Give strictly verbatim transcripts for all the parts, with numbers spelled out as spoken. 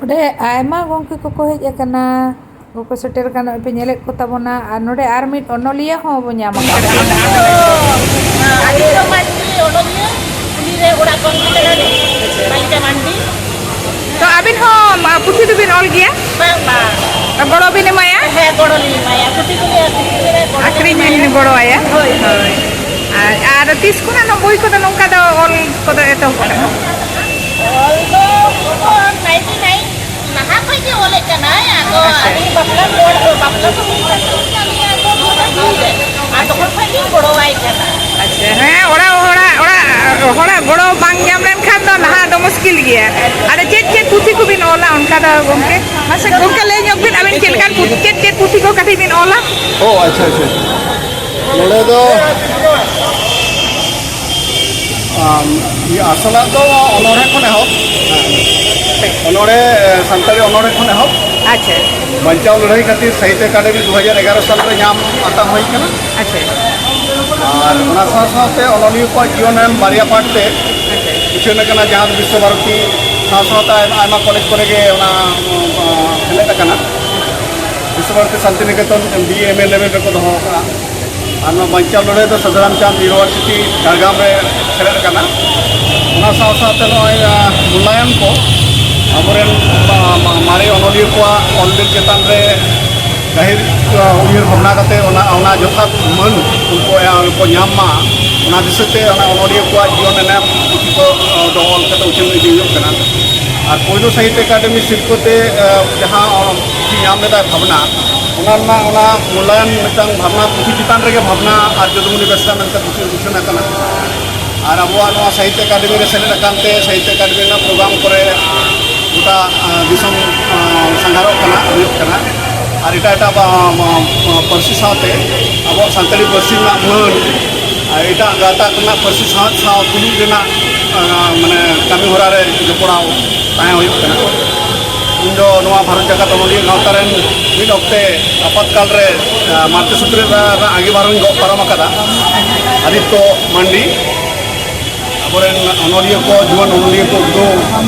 ᱚᱸᱰᱮ ᱟᱭᱢᱟ ᱜᱚᱢᱠᱮ ᱠᱚᱠᱚ ᱦᱮᱡ ᱟᱠᱟᱱᱟ, ᱠᱚᱠᱚ ᱥᱮᱴᱮᱨ ᱟᱠᱟᱱᱟ, ᱱᱚᱜᱼᱚᱭ ᱯᱮ ᱧᱮᱞᱮᱫ ᱠᱚ ᱛᱟᱵᱚᱱᱟ᱾ ᱟᱨ ᱱᱚᱰᱮ ᱟᱨ ᱢᱤᱫ ᱚᱱᱚᱞᱤᱭᱟᱹ ᱦᱚᱸ ᱵᱚᱱ ᱧᱟᱢ ᱟᱠᱟᱫ ᱠᱤᱱᱟ᱾ ᱟᱹᱫᱤᱱᱟ ᱢᱟᱹᱱᱢᱤ ᱚᱱᱚᱞᱤᱭᱟᱹ, ᱩᱱᱤ ᱨᱮ ᱚᱲᱟᱜ ᱠᱚ ᱦᱩᱭ ᱠᱟᱱᱟ ᱨᱮ, ᱵᱟᱧᱪᱟ ᱢᱟᱱᱰᱤ᱾ ᱛᱚ ᱟᱹᱵᱤᱱ ᱦᱚᱸ, ᱢᱟ, ᱯᱩᱛᱷᱤ ᱫᱚᱵᱤᱱ ᱚᱞ ᱜᱮᱭᱟ? ᱵᱟᱝ, ᱵᱟᱝ᱾ ᱛᱚ ᱜᱚᱲᱚ ᱵᱤᱱ ᱮᱢᱟᱭᱟ? ᱦᱮᱸ, ᱜᱚᱲᱚ ᱞᱤᱧ ᱮᱢᱟᱭᱟ, ᱯᱩᱛᱷᱤ ᱠᱚᱞᱮ ᱟᱹᱠᱷᱨᱤᱧ ᱠᱚᱞᱮ ᱜᱚᱲᱚ ᱟᱹᱠᱷᱨᱤᱧ ᱞᱤᱧ ᱵᱤᱱ ᱮᱢᱟᱭᱟ᱾ ᱜᱚᱲᱚ ᱟᱭᱟ? ᱦᱳᱭ, ᱦᱳᱭ᱾ ᱟᱨ, ᱟᱨ ᱛᱤᱥ ᱠᱷᱚᱱᱟᱜ ᱱᱚᱣᱟ ᱵᱳᱭ ᱠᱚᱫᱚ ᱱᱚᱝᱠᱟ ᱫᱚ ᱚᱞ ᱠᱚᱫᱚ ᱮᱛᱚᱦᱚᱵ ᱟᱠᱟᱱᱟ? ᱚᱞ ᱫᱚ ᱱᱚᱜᱼᱚᱭ ᱱᱟᱭᱤᱱᱴᱤ ᱱᱟᱭᱤᱱ ᱞᱟᱦᱟ ᱠᱷᱚᱡ ᱜᱮ ᱚᱞᱮᱫ ᱠᱟᱱᱟᱭ, ᱟᱫᱚ ᱟᱪᱪᱷᱟ᱾ ᱟᱹᱞᱤᱧ ᱵᱟᱯᱞᱟ ᱯᱚᱨ ᱫᱚ, ᱵᱟᱯᱞᱟ ᱠᱚ ᱦᱩᱭ ᱠᱟᱛᱮ ᱜᱮ ᱟᱹᱞᱤᱧ ᱟᱫᱚ ᱵᱷᱩᱞ ᱟᱹᱜᱩᱭᱮᱫᱟ᱾ ᱟᱨ ᱛᱚᱠᱷᱚᱱ ᱠᱷᱚᱡ ᱞᱤᱧ ᱜᱚᱲᱚᱣᱟᱭ ᱠᱟᱱᱟ᱾ ᱟᱪᱪᱷᱟ, ᱦᱮᱸ, ᱚᱲᱟᱜ ᱦᱚᱲᱟᱜ, ᱚᱲᱟᱜ ᱦᱚᱲᱟᱜ ᱜᱚᱲᱚ ᱵᱟᱝ ᱧᱟᱢ ᱞᱮᱱᱠᱷᱟᱱ ᱫᱚ ᱱᱟᱦᱟᱜ ᱫᱚ ᱢᱩᱥᱠᱤᱞ ᱜᱮᱭᱟ᱾ ᱟᱫᱚ ᱪᱮᱫ ᱪᱮᱫ ᱯᱩᱛᱷᱤ ᱠᱚᱵᱤᱱ ᱚᱞᱟ ᱚᱱᱠᱟ ᱫᱚ ᱜᱚᱢᱠᱮ? ᱢᱟᱥᱮ ᱜᱚᱢᱠᱮ ᱞᱟᱹᱭ ᱧᱚᱜ ᱵᱤᱱ, ᱟᱹᱵᱤᱱ ᱪᱮᱫ ᱞᱮᱠᱟᱱ ᱯᱩᱛᱷᱤ, ᱪᱮᱫ ᱪᱮᱫ ᱯᱩᱛᱷᱤ ᱠᱚ ᱠᱟᱹᱴᱤᱡ ᱵᱤᱱ ᱚᱞᱟ? ᱚ, ᱟᱪᱪᱷᱟ, ᱟᱪᱪᱷᱟ, ᱟᱪᱪᱷᱟ᱾ ᱱᱚᱰᱮ ᱫᱚ, ᱟᱢ, ᱤᱭᱟᱹ, ᱟᱥᱚᱞᱟᱜ ᱫᱚ ᱚᱱᱚᱬᱦᱮ ᱠᱷᱚᱱ ᱮᱦᱚᱵ᱾ ᱚᱱᱚᱬᱦᱮ, ᱮ, ᱥᱟᱱᱛᱟᱲᱤ ᱚᱱᱚᱬᱦᱮ ᱠᱷᱚᱱ ᱮᱦᱚᱵ᱾ ᱟᱪᱪᱷᱟ᱾ ᱵᱟᱧᱪᱟᱣ ᱞᱟᱹᱲᱦᱟᱹᱭ ᱠᱷᱟᱹᱛᱤᱨ ᱥᱟᱦᱤᱛᱛᱚ ᱮᱠᱟᱰᱮᱢᱤ ᱫᱩ ᱦᱟᱡᱟᱨ ᱮᱜᱟᱨᱚ ᱥᱟᱞ ᱨᱮ ᱧᱟᱢ ᱟᱛᱟᱝ ᱦᱩᱭ ᱠᱟᱱᱟ᱾ ᱟᱪᱪᱷᱟ᱾ ᱟᱨ ᱚᱱᱟ ᱥᱟᱶ ᱥᱟᱶᱛᱮ ᱚᱱᱚᱞᱤᱭᱟᱹ ᱠᱚᱣᱟᱜ ᱡᱤᱭᱚᱱ ᱮᱢ ᱵᱟᱨᱭᱟ ᱯᱟᱴ ᱛᱮ ᱟᱪᱪᱷᱟ᱾ ᱩᱪᱷᱟᱹᱱ ᱟᱠᱟᱱᱟ, ᱡᱟᱦᱟᱸ ᱫᱚ ᱵᱤᱥᱥᱚ ᱵᱷᱟᱨᱚᱛᱤ ᱥᱟᱶ ᱥᱟᱶᱛᱮ ᱟᱭᱢᱟ, ᱟᱭᱢᱟ ᱠᱚᱞᱮᱡᱽ ᱠᱚᱨᱮ ᱜᱮ ᱚᱱᱟ, ᱚ, ᱥᱮᱞᱮᱫ ᱟᱠᱟᱱᱟ᱾ ᱵᱤᱥᱥᱚ ᱵᱷᱟᱨᱚᱛᱤ ᱥᱟᱱᱛᱤᱱᱤᱠᱮᱛᱚᱱ ᱵᱤ ᱮ ᱮᱢ ᱮ ᱞᱮᱵᱮᱞ ᱨᱮᱠᱚ ᱫᱚᱦᱚ ᱟᱠᱟᱫᱼᱟ᱾ ᱟᱨ ᱱᱚᱣᱟ ᱵᱟᱧᱪᱟᱣ ᱞᱟᱹᱲᱦᱟᱹᱭ ᱫᱚ ᱥᱟᱫᱷᱩᱨᱟᱢᱪᱟᱸᱫᱽ ᱤᱭᱩᱱᱤᱵᱷᱟᱨᱥᱤᱴᱤ ᱡᱷᱟᱲᱜᱨᱟᱢ ᱨᱮ ᱥᱮᱞᱮᱫ ᱟᱠᱟᱱᱟ᱾ ᱚᱱᱟ ᱥᱟᱶ ᱥᱟᱶᱛᱮ ᱱᱚᱜᱼᱚᱭ, ᱟ, ᱢᱩᱞᱞᱟᱭᱚᱱ ᱠᱚ, ᱟᱵᱚᱨᱮᱱ ᱢᱟ-, ᱢᱟ-, ᱢᱟᱨᱮ ᱚᱱᱚᱞᱤᱭᱟᱹ ᱠᱚᱣᱟᱜ ᱚᱞ ᱵᱤᱞ ᱪᱮᱛᱟᱱ ᱨᱮ ᱜᱟᱹᱦᱤᱨ, ᱟ, ᱩᱭᱦᱟᱹᱨ ᱵᱷᱟᱵᱽᱱᱟ ᱠᱟᱛᱮ ᱚᱱᱟ, ᱚᱱᱟ ᱡᱚᱛᱷᱟᱛ ᱢᱟᱹᱱ ᱩᱱᱠᱩ, ᱟ, ᱠᱚ ᱧᱟᱢ ᱢᱟ, ᱚᱱᱟ ᱫᱤᱥᱟᱹ ᱛᱮ ᱚᱱᱟ ᱚᱱᱚᱞᱤᱭᱟᱹ ᱠᱚᱣᱟᱜ ᱡᱤᱭᱚᱱ ᱨᱮᱱᱟᱜ ᱯᱩᱛᱷᱤ ᱠᱚ, ᱟ, ᱫᱚᱦᱚ ᱚᱞ ᱠᱟᱛᱮ ᱩᱪᱷᱟᱹᱱ ᱤᱫᱤ ᱦᱩᱭᱩᱜ ᱠᱟᱱᱟ᱾ ᱟᱨ ᱯᱳᱭᱞᱳ ᱥᱟᱦᱤᱛᱛᱚ ᱮᱠᱟᱰᱮᱢᱤ ᱥᱤᱨᱯᱟᱹ ᱛᱮ, ᱟ, ᱡᱟᱦᱟᱸ, ᱟ, ᱯᱩᱛᱷᱤ ᱧᱟᱢ ᱞᱮᱫᱟᱭ ᱵᱷᱟᱵᱽᱱᱟ, ᱚᱱᱟ ᱨᱮᱱᱟᱜ ᱚᱱᱟ ᱢᱩᱞᱞᱟᱭᱚᱱ ᱢᱤᱫᱴᱟᱝ ᱵᱷᱟᱵᱽᱱᱟ, ᱯᱩᱛᱷᱤ ᱪᱮᱛᱟᱱ ᱨᱮᱜᱮ ᱵᱷᱟᱵᱽᱱᱟ ᱟᱨ ᱡᱚᱫᱩᱢᱚᱱᱤ ᱵᱮᱥᱨᱟ ᱢᱮᱱᱛᱮ ᱯᱩᱛᱷᱤ ᱩᱪᱷᱟᱹᱱ ᱟᱠᱟᱱᱟ᱾ ᱟᱨ ᱟᱵᱚᱣᱟᱜ ᱱᱚᱣᱟ ᱥᱟᱦᱤᱛᱛᱚ ᱮᱠᱟᱰᱮᱢᱤ ᱨᱮ ᱥᱮᱞᱮᱫ ᱟᱠᱟᱱ ᱛᱮ ᱥᱟᱦᱤᱛᱛᱚ ᱮᱠᱟᱰᱮᱢᱤ ᱨᱮᱱᱟᱜ ᱯᱨᱳᱜᱨᱟᱢ ᱠᱚᱨᱮ ᱜᱚᱴᱟ, ᱟ, ᱫᱤᱥᱚᱢ, ᱟ, ᱥᱟᱸᱜᱷᱟᱨᱚᱜ ᱠᱟᱱᱟ, ᱦᱩᱭᱩᱜ ᱠᱟᱱᱟ᱾ ᱟᱨ ᱮᱴᱟᱜ ᱮᱴᱟᱜ ᱵᱟ-, ᱵᱟ-, ᱯᱟᱹᱨᱥᱤ ᱥᱟᱶᱛᱮ ᱟᱵᱚᱣᱟᱜ ᱥᱟᱱᱛᱟᱲᱤ ᱯᱟᱹᱨᱥᱤ ᱨᱮᱱᱟᱜ ᱢᱟᱹᱱ ᱟᱨ ᱮᱴᱟᱜ ᱜᱟᱛᱟᱠ ᱨᱮᱱᱟᱜ ᱯᱟᱹᱨᱥᱤ ᱥᱟᱶ ᱥᱟᱶ ᱛᱩᱞᱩᱡ ᱨᱮᱱᱟᱜ, ᱟ, ᱢᱟᱱᱮ ᱠᱟᱹᱢᱤ ᱦᱚᱨᱟ ᱨᱮ ᱡᱚᱯᱲᱟᱣ ᱛᱟᱦᱮᱸ ᱦᱩᱭᱩᱜ ᱠᱟᱱᱟ᱾ ᱤᱧ ᱫᱚ ᱱᱚᱣᱟ ᱵᱷᱟᱨᱚᱛ ᱡᱟᱠᱟᱛ ᱚᱱᱚᱞᱤᱭᱟᱹ ᱜᱟᱶᱛᱟ ᱨᱮᱱ ᱢᱤᱫ ᱚᱠᱛᱮ ᱟᱯᱟᱛᱠᱟᱞ ᱨᱮ, ᱟ, ᱢᱟᱨᱪᱤ ᱥᱩᱛᱨᱮ ᱨᱮᱱᱟᱜ ᱟᱸᱜᱤᱵᱷᱟᱨ ᱦᱚᱸᱧ ᱜᱚᱜ ᱯᱟᱨᱚᱢ ᱟᱠᱟᱫᱟ, ᱟᱫᱤᱛᱛᱚ ᱢᱟᱱᱰᱤ᱾ ᱠᱚᱨᱮᱱ ᱚᱱᱚᱞᱤᱭᱟᱹ ᱠᱚ, ᱡᱩᱣᱟᱹᱱ ᱚᱱᱚᱞᱤᱭᱟᱹ ᱠᱚ ᱩᱫᱽᱜᱟᱹᱣ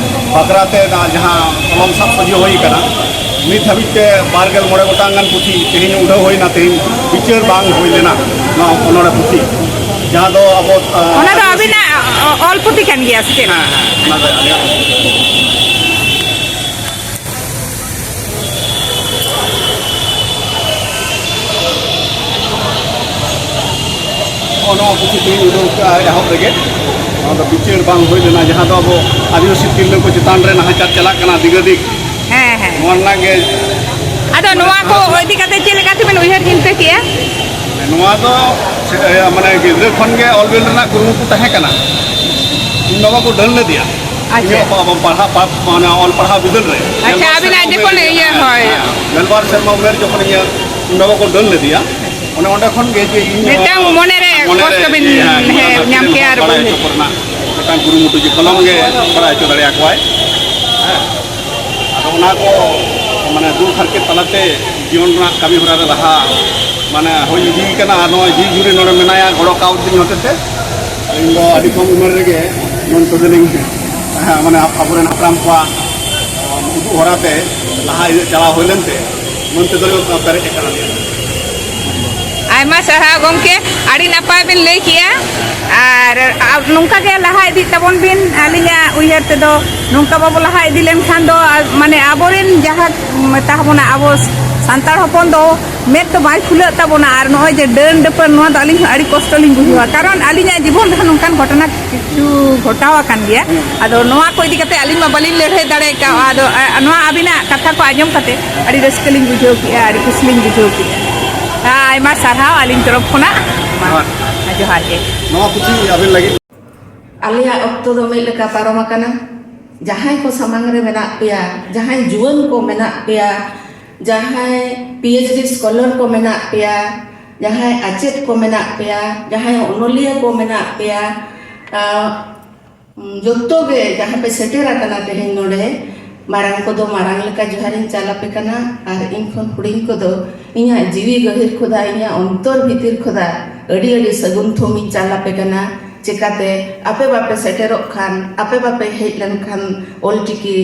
ᱵᱟᱠᱷᱨᱟ ᱛᱮ ᱱᱚᱣᱟ ᱡᱟᱦᱟᱸ ᱠᱚᱞᱚᱢ ᱥᱟᱵ ᱥᱟᱹᱡᱷᱟᱹᱣ ᱦᱩᱭ ᱟᱠᱟᱱᱟ, ᱱᱤᱛ ᱦᱟᱹᱵᱤᱡ ᱛᱮ ᱵᱟᱨ ᱜᱮᱞ ᱢᱚᱬᱮ ᱜᱚᱴᱟᱝ ᱜᱟᱱ ᱯᱩᱛᱷᱤ ᱛᱮᱦᱮᱧ ᱩᱰᱷᱟᱹᱣ ᱦᱩᱭᱱᱟ, ᱛᱮᱦᱮᱧ ᱵᱤᱪᱟᱹᱨ ᱵᱟᱝ ᱦᱩᱭ ᱞᱮᱱᱟ ᱱᱚᱣᱟ ᱚᱱᱚᱲᱦᱮ ᱯᱩᱛᱷᱤ, ᱡᱟᱦᱟᱸ ᱫᱚ ᱟᱵᱚ, ᱟᱸ, ᱚᱱᱟ ᱫᱚ ᱟᱹᱵᱤᱱᱟᱜ ᱚ-, ᱚᱞ ᱯᱩᱛᱷᱤ ᱠᱟᱱ ᱜᱮᱭᱟ ᱥᱮ ᱪᱮᱫ? ᱦᱮᱸ, ᱦᱮᱸ, ᱚᱱᱟ ᱫᱚ ᱟᱹᱞᱤᱧᱟᱜ᱾ ᱱᱚᱜᱼᱚ ᱱᱚᱣᱟ ᱯᱩᱛᱷᱤ ᱛᱮᱦᱮᱧ ᱩᱰᱩᱠ ᱠᱟᱜᱼᱟ ᱮᱦᱚᱵ ᱨᱮᱜᱮ᱾ ᱱᱚᱣᱟ ᱫᱚ ᱵᱤᱪᱟᱹᱨ ᱵᱟᱝ ᱦᱩᱭ ᱞᱮᱱᱟ, ᱡᱟᱦᱟᱸ ᱫᱚ ᱟᱵᱚ ᱟᱹᱫᱤᱵᱟᱹᱥᱤ ᱛᱤᱨᱞᱟᱹ ᱠᱚ ᱪᱮᱛᱟᱱ ᱨᱮ ᱱᱟᱦᱟᱪᱟᱨ ᱪᱟᱞᱟᱜ ᱠᱟᱱᱟ ᱫᱤᱜᱟᱹ ᱫᱤᱠ᱾ ᱦᱮᱸ, ᱦᱮᱸ᱾ ᱱᱚᱣᱟ ᱨᱮᱱᱟᱜ ᱜᱮ ᱟᱫᱚ ᱱᱚᱣᱟ ᱠᱚ ᱤᱫᱤ ᱠᱟᱛᱮ ᱪᱮᱫ ᱞᱮᱠᱟ ᱛᱮᱵᱮᱱ ᱩᱭᱦᱟᱹᱨ ᱪᱤᱱᱛᱟᱹ ᱠᱮᱜᱼᱟ? ᱱᱚᱣᱟ ᱫᱚ ᱥᱮ-, ᱢᱟᱱᱮ ᱜᱤᱫᱽᱨᱟᱹ ᱠᱷᱚᱱ ᱜᱮ ᱚᱞ ᱵᱮᱞ ᱨᱮᱱᱟᱜ ᱠᱩᱨᱩᱢᱩᱴᱩ ᱛᱟᱦᱮᱸ ᱠᱟᱱᱟ᱾ ᱤᱧ ᱵᱟᱵᱟ ᱠᱚ ᱰᱟᱹᱱ ᱞᱮᱫᱮᱭᱟ᱾ ᱟᱪᱪᱷᱟ᱾ ᱤᱧᱟᱹᱜ ᱯᱟ-, ᱯᱟᱲᱦᱟᱣ ᱯᱟ-, ᱢᱟᱱᱮ ᱚᱞ ᱯᱟᱲᱦᱟᱣ ᱵᱤᱫᱟᱹᱞ ᱨᱮ᱾ ᱟᱪᱪᱷᱟ, ᱜᱮᱞᱵᱟᱨ ᱟᱹᱵᱤᱱᱟᱜ ᱥᱮᱨᱢᱟ ᱡᱚᱠᱷᱚᱱ, ᱩᱢᱮᱨ ᱨᱮ, ᱤᱭᱟᱹ, ᱦᱮᱸ, ᱦᱳᱭ᱾ ᱦᱮᱸ, ᱜᱮᱞᱵᱟᱨ ᱥᱮᱨᱢᱟ ᱩᱢᱮᱨ ᱡᱚᱠᱷᱚᱱ ᱤᱧᱟᱹᱜ, ᱤᱧ ᱵᱟᱵᱟ ᱠᱚ ᱰᱟᱹᱱ ᱞᱮᱫᱮᱭᱟ, ᱚᱱᱮ ᱚᱸᱰᱮ ᱠᱷᱚᱱ ᱜᱮ ᱡᱮ ᱤᱧ ᱦᱚᱸ ᱢᱤᱫᱴᱟᱝ ᱢᱚᱱᱮ ᱨᱮ ᱢᱚᱱᱮ ᱨᱮ ᱠᱚᱥᱴᱚ ᱵᱤᱱ, ᱡᱮ, ᱦᱮᱸ, ᱤᱧ ᱦᱚᱸ ᱦᱮᱸ, ᱚᱱᱟ ᱧᱟᱢ ᱠᱤᱨᱤᱧ ᱠᱮᱜᱼᱟ ᱟᱨ ᱵᱟᱲᱟᱭ ᱵᱩᱡᱷᱟᱹᱣ᱾ ᱦᱚᱪᱚ ᱠᱚ ᱨᱮᱱᱟᱜ ᱢᱤᱫᱴᱟᱝ ᱠᱩᱨᱩᱢᱩᱴᱩ ᱡᱮ ᱠᱚᱞᱚᱢ ᱜᱮ ᱵᱟᱲᱟᱭ ᱦᱚᱪᱚ ᱫᱟᱲᱮᱭᱟᱠᱚᱣᱟᱭ᱾ ᱦᱮᱸ᱾ ᱟᱫᱚ ᱚᱱᱟ ᱠᱚ ᱢᱟᱱᱮ ᱫᱩᱠ ᱦᱟᱨᱠᱮᱛ ᱛᱟᱞᱟᱛᱮ ᱡᱤᱭᱚᱱ ᱨᱮᱱᱟᱜ ᱠᱟᱹᱢᱤ ᱦᱚᱨᱟ ᱨᱮ ᱞᱟᱦᱟ ᱢᱟᱱᱮ ᱦᱩᱭ ᱤᱫᱤ ᱠᱟᱱᱟ᱾ ᱟᱨ ᱱᱚᱜᱼᱚᱭ ᱡᱤᱣᱤ ᱡᱩᱨᱤ ᱱᱚᱰᱮ ᱢᱮᱱᱟᱭᱟ ᱜᱚᱲᱚ ᱠᱟᱣᱫᱤᱧ ᱦᱚᱛᱮᱛᱮ ᱤᱧ ᱫᱚ ᱟᱹᱰᱤ ᱠᱚᱢ ᱩᱢᱮᱨ ᱨᱮᱜᱮ ᱢᱚᱱ ᱛᱮᱫᱚᱞᱤᱧ, ᱦᱮᱸ, ᱢᱟᱱᱮ ᱟᱵᱚᱨᱮᱱ ᱦᱟᱯᱲᱟᱢ ᱠᱚᱣᱟᱜ ᱩᱫᱩᱜ ᱦᱚᱨᱟᱛᱮ ᱞᱟᱦᱟ ᱤᱫᱤ ᱪᱟᱞᱟᱣ ᱦᱩᱭ ᱞᱮᱱᱛᱮ ᱢᱚᱱ ᱛᱮᱫᱚ ᱯᱮᱨᱮᱡ ᱟᱠᱟᱱᱟ᱾ ᱟᱭᱢᱟ ᱥᱟᱨᱦᱟᱣ ᱜᱚᱢᱠᱮ, ᱟᱹᱰᱤ ᱱᱟᱯᱟᱭ ᱵᱤᱱ ᱞᱟᱹᱭ ᱠᱮᱜᱼᱟ᱾ ᱟᱨ, ᱟᱨ ᱱᱚᱝᱠᱟ ᱜᱮ ᱞᱟᱦᱟ ᱤᱫᱤᱜ ᱛᱟᱵᱚᱱ ᱵᱤᱱ᱾ ᱟᱹᱞᱤᱧᱟᱜ ᱩᱭᱦᱟᱹᱨ ᱛᱮᱫᱚ ᱱᱚᱝᱠᱟ ᱵᱟᱵᱚ ᱞᱟᱦᱟ ᱤᱫᱤ ᱞᱮᱱᱠᱷᱟᱱ ᱫᱚ, ᱟᱨ, ᱢᱟᱱᱮ, ᱟᱵᱚᱨᱮᱱ ᱡᱟᱦᱟᱸ ᱢᱮᱛᱟ ᱵᱚᱱᱟ, ᱟᱵᱚ ᱥᱟᱱᱛᱟᱲ ᱦᱚᱯᱚᱱ ᱫᱚ ᱢᱮᱫ ᱫᱚ ᱵᱟᱭ ᱠᱷᱩᱞᱟᱹᱜ ᱛᱟᱵᱚᱱᱟ᱾ ᱟᱨ ᱱᱚᱜᱼᱚᱭ ᱡᱮ ᱰᱟᱹᱱ ᱰᱟᱹᱯᱟᱹᱱ, ᱱᱚᱣᱟ ᱫᱚ ᱟᱹᱞᱤᱧ ᱦᱚᱸ ᱟᱹᱰᱤ ᱠᱚᱥᱴᱚ ᱞᱤᱧ ᱵᱩᱡᱷᱟᱹᱣᱟ, ᱠᱟᱨᱚᱱ ᱟᱹᱞᱤᱧᱟᱜ ᱡᱤᱵᱚᱱ ᱨᱮᱦᱚᱸ ᱱᱚᱝᱠᱟᱱ ᱜᱷᱚᱴᱚᱱᱟ ᱠᱤᱪᱷᱩ ᱜᱷᱚᱴᱟᱣ ᱟᱠᱟᱱ ᱜᱮᱭᱟ᱾ ᱟᱫᱚ ᱱᱚᱣᱟ ᱠᱚ ᱤᱫᱤ ᱠᱟᱛᱮ ᱟᱹᱞᱤᱧ ᱢᱟ ᱵᱟᱹᱞᱤᱧ ᱞᱟᱹᱲᱦᱟᱹᱭ ᱫᱟᱲᱮ ᱠᱟᱣᱟ᱾ ᱟᱫᱚ, ᱟ, ᱱᱚᱣᱟ ᱟᱹᱵᱤᱱᱟᱜ ᱠᱟᱛᱷᱟ ᱠᱚ ᱟᱸᱡᱚᱢ ᱠᱟᱛᱮ ᱟᱹᱰᱤ ᱨᱟᱹᱥᱠᱟᱹ ᱞᱤᱧ ᱵᱩᱡᱷᱟᱹᱣ ᱠᱮᱜᱼᱟ, ᱟᱹᱰᱤ ᱠᱩᱥᱤ ᱞᱤᱧ ᱵᱩᱡᱷᱟᱹᱣ ᱠᱮᱜᱼᱟ᱾ ᱟᱭᱢᱟ ᱥᱟᱨᱦᱟᱣ ᱟᱹᱞᱤᱧ ᱛᱚᱨᱚᱯ ᱠᱷᱚᱱᱟᱜ᱾ ᱢᱟ, ᱡᱚᱦᱟᱨ᱾ ᱡᱚᱦᱟᱨ ᱜᱮ᱾ ᱱᱚᱣᱟ ᱯᱩᱛᱷᱤ ᱟᱹᱵᱤᱱ ᱞᱟᱹᱜᱤᱫ᱾ ᱟᱞᱮᱭᱟᱜ ᱚᱠᱛᱚ ᱫᱚ ᱢᱤᱫ ᱞᱮᱠᱟ ᱯᱟᱨᱚᱢ ᱟᱠᱟᱱᱟ᱾ ᱡᱟᱦᱟᱸᱭ ᱠᱚ ᱥᱟᱢᱟᱝ ᱨᱮ ᱢᱮᱱᱟᱜ ᱯᱮᱭᱟ, ᱡᱟᱦᱟᱸᱭ ᱡᱩᱣᱟᱹᱱ ᱠᱚ ᱢᱮᱱᱟᱜ ᱯᱮᱭᱟ, ᱡᱟᱦᱟᱸᱭ ᱯᱤ ᱮᱭᱤᱪ ᱰᱤ ᱥᱠᱚᱞᱟᱨ ᱠᱚ ᱢᱮᱱᱟᱜ ᱯᱮᱭᱟ, ᱡᱟᱦᱟᱸᱭ ᱟᱪᱮᱫ ᱠᱚ ᱢᱮᱱᱟᱜ ᱯᱮᱭᱟ, ᱡᱟᱦᱟᱸᱭ ᱚᱱᱚᱞᱤᱭᱟᱹ ᱠᱚ ᱢᱮᱱᱟᱜ ᱯᱮᱭᱟ, ᱟ, ᱡᱚᱛᱚ ᱜᱮ ᱡᱟᱦᱟᱸ ᱯᱮ ᱥᱮᱴᱮᱨ ᱟᱠᱟᱱᱟ ᱛᱮᱦᱮᱧ ᱱᱚᱰᱮ, ᱢᱟᱨᱟᱝ ᱠᱚᱫᱚ ᱢᱟᱨᱟᱝ ᱞᱮᱠᱟ ᱡᱚᱦᱟᱨᱤᱧ ᱪᱟᱞ ᱟᱯᱮ ᱠᱟᱱᱟ, ᱟᱨ ᱤᱧ ᱠᱷᱚᱱ ᱦᱩᱰᱤᱧ ᱠᱚᱫᱚ ᱤᱧᱟᱹᱜ ᱡᱤᱣᱤ ᱜᱟᱹᱦᱤᱨ ᱠᱷᱚᱫᱟ, ᱤᱧᱟᱹᱜ ᱚᱱᱛᱚᱨ ᱵᱷᱤᱛᱤᱨ ᱠᱷᱚᱫᱟ ᱟᱹᱰᱤ ᱟᱹᱰᱤ ᱥᱟᱹᱜᱩᱱ ᱛᱷᱩᱢ ᱤᱧ ᱪᱟᱞ ᱟᱯᱮ ᱠᱟᱱᱟ᱾ ᱪᱮᱠᱟᱛᱮ ᱟᱯᱮ ᱵᱟᱯᱮ ᱥᱮᱴᱮᱨᱚᱜ ᱠᱷᱟᱱ, ᱟᱯᱮ ᱵᱟᱯᱮ ᱦᱮᱡ ᱞᱮᱱᱠᱷᱟᱱ ᱚᱞᱪᱤᱠᱤ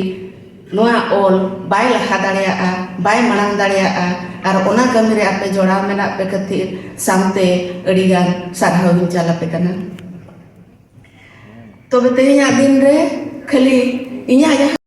ᱱᱚᱣᱟ ᱚᱞ ᱵᱟᱭ ᱞᱟᱦᱟ ᱫᱟᱲᱮᱭᱟᱜᱼᱟ, ᱵᱟᱭ ᱢᱟᱲᱟᱝ ᱫᱟᱲᱮᱭᱟᱜᱼᱟ᱾ ᱟᱨ ᱚᱱᱟ ᱠᱟᱹᱢᱤ ᱨᱮ ᱟᱯᱮ ᱡᱚᱲᱟᱣ ᱢᱮᱱᱟᱜ ᱯᱮ ᱠᱷᱟᱹᱛᱤᱨ ᱥᱟᱶᱛᱮ ᱟᱹᱰᱤᱜᱟᱱ ᱥᱟᱨᱦᱟᱣ ᱤᱧ ᱪᱟᱞ ᱟᱯᱮ ᱠᱟᱱᱟ᱾ ᱛᱚᱵᱮ ᱛᱮᱦᱮᱧᱟᱜ ᱫᱤᱱ ᱨᱮ ᱠᱷᱟᱹᱞᱤ ᱤᱧᱟᱹᱜ ᱡᱟᱦᱟᱸ